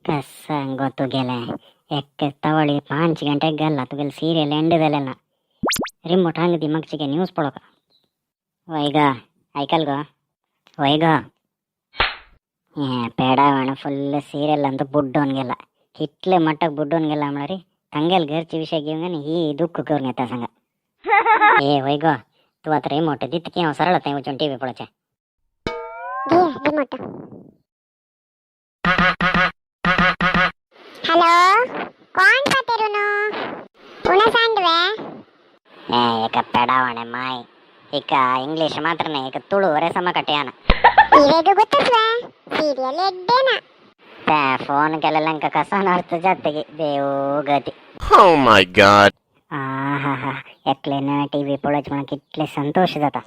कस गो तुगेलें एक तवळी 5 गंटे गल्ला तुगेले सीरियल एंड जालें ना. रिमोट हांगा दी म्हाका चिके न्यूज पळोवका. वय ग, ऐकल गो, वय ग. हे पेडावण फुल सीरियल अंत बुड्डोन गेला. कितले मटक बुड्डोन गेला म्हळ्यार ತಂಗೆಲ್ घरची विषय घेऊन ही दुःख करून येता सांगा. ए वय गो, तू आता रिमोट दित की हांव सरळ थंय वचून टीव्ही पळोवचें. घे रिमोट. हॅलो, कोण पातेरुनो उणा सांडवे? ए एका पेडावणे माय, एका इंग्लिश मात्र नाही, एक तुळू वरे सಮ कट्यान. ಇವೇಗ ಗೊತ್ತಸ್ವೆ ಸೀರಿಯಲ್ ಎಡ್ಡೇನ. फोन केलेल्यांका कसा अर्थ जातगी देव गती. Oh my God. आहा, एकलेन टीव्ही पळोवचे म्हणून कितले संतोष जाता.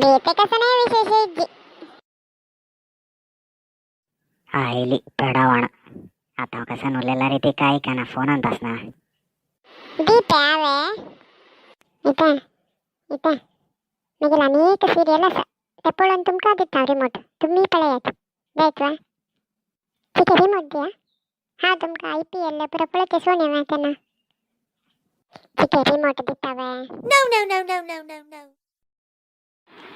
ಬೇತೆ ಕಸನೇ ವಿಶೇಷ ಇಜ್ಜಿ. आयली पेडावण. आता कसा उरलेला रे ते काय का ना फोन आणतास ना. दीप आवे इता इता मागीर अनेक सिरियल आसा ते पळोवन तुमकां दिता रिमोट, तुमी पळयात जायत वा? ठीक आहे, रिमोट दिया. हा, तुमकां IPL पुरो पळोवचें सोने तेन्ना. ठीक आहे, रिमोट दिता वे. No, no, no, no, no, no, no.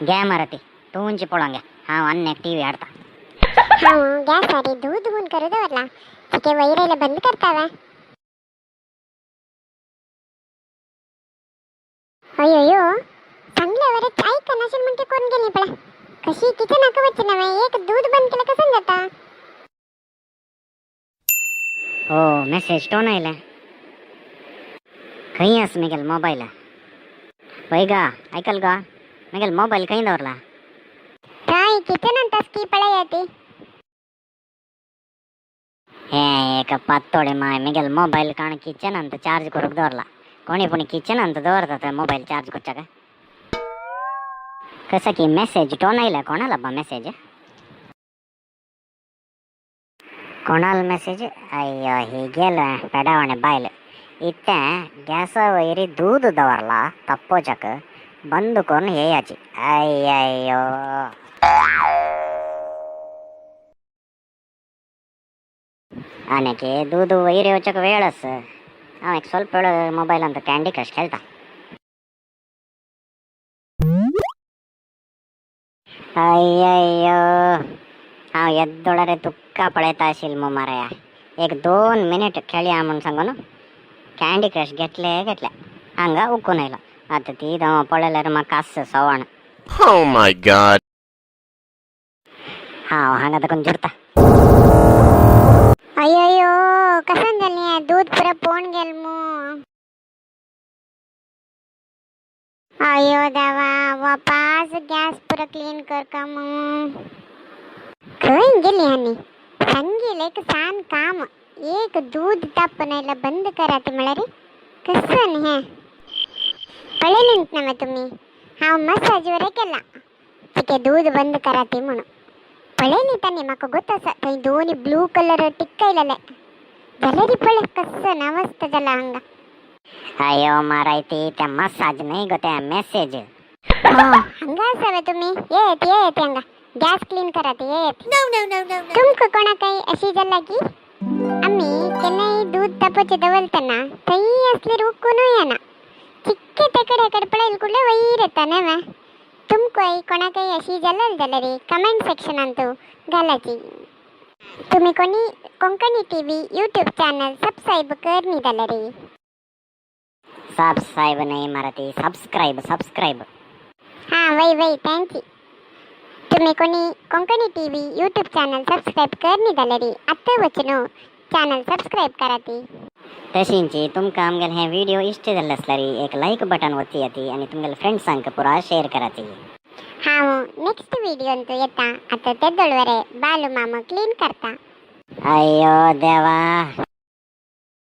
घ्या मारती तुमची पळोवंक घ्या, हांव आनी एक टीव्ही हाडता. हांव गॅसारी दूद हून करू दवरला, ठीक आहे, वैरेला बंद करता वे. अयो, सांगल्यावर ऐकनाशील म्हणते. कोण गेली पळा कशी किचनाक वचना वे. एक दूध बंद केलं कसं जाता? हो, मेसेज टोन आयले. खंय आसा मेगेल मोबायल? वय गा, ऐकल गा, मेगेल मोबायल खंय दवरला? काय किचनांत की पळयाती. हे एक पातोळे माय, मेगेल मोबायल काण किचनांत चार्ज करूंक दवरला. कोणी पुणी किचनांत दवरतात मोबायल चार्ज करच्याक? कसं की मेसेज टोन आयला? कोणाला बा मेसेज? कोणाला मेसेज? अय्यो, ही गेलं पेडावणे बायल. इत्ते गॅसा वयरी दूध दवरला तप्पोच्याक, बंद करून येयाची. अय्यो, आनेके दूध वयर येवच्याक वेळ आस. हांव एक ಸ್ವಲ್ಪ वेळ मोबायल ಅಂತ ಕ್ಯಾಂಡಿ ಕ್ರಶ್ खेळता. अय्यो, हांव येद्दोळारे तुक्का पळयता आशिल्लो मो माराया. एक 2 मिनिट खेळया म्हूण सांगून कँडी क्रश घेतले घेतले, हांगा उकून आयलो. आतां ती हांव पळयल्यार म्हाका कास सवण. Oh my God. हांव हांगा ताकून जुरता. अय्यो, कसं जालें? दूध पुरा पोण गेल मू. अय्यो देवा, वापास गॅस पुरा क्लीन कर का मू. खंय गेली आनी सांगील एक सान काम, एक दूध तापनायला बंद करात म्हळ्यार कसं हें पळयलेंत ना तुमी? हांव मसाज वरे केला, ठीक आहे, दूध बंद कराती म्हणून पळयली तांणी. म्हाका गोत आसा, थंय दोन ब्लू कलर टिक्कयलेले जाल्यार पळय कसं अवस्था जाला हांगा. अयो माराय, ती त्या मसाज न्हय गो, त्या मेसेज. हांगा आसा वे तुमी? येत येत, हांगा गॅस क्लीन करात येत. No, no, no, no, no. तुमकां कोणाकय अशी जाला की आमी केन्नाय दूध तापोवचें दवरतना थंय असल्यार उक्कूनय येना, चिक्के तेकडे कडेन पळयल कुडले वयर येता न्हय वे? तुमकांय कोणाकय अशी जाल्यार जाल्यार कमेंट सेक्शनांत घालाची. तुमी कोणी Konkani TV YouTube channel subscribe करनी जाल्यार सबस्क्राईब नाही मराठी, सबस्क्राईब सबस्क्राईब. हां, वय वय thank you. तुम्ही कोणी Konkani TV YouTube channel subscribe करनी जाल्यार आत्तां वचून चॅनल सबस्क्राईब कराती. तशींची तुमकां आमगेले हे व्हिडिओ इश्ट जाल्ले आसल्यार एक लायक बटन वचयाती आनी तुमगेले फ्रेंड्सांक पुरा शेअर कराती. हांव नेक्स्ट व्हिडिओंत येता. आतां ते दळवरे बालू मामा क्लीन करता. अय्यो देवा.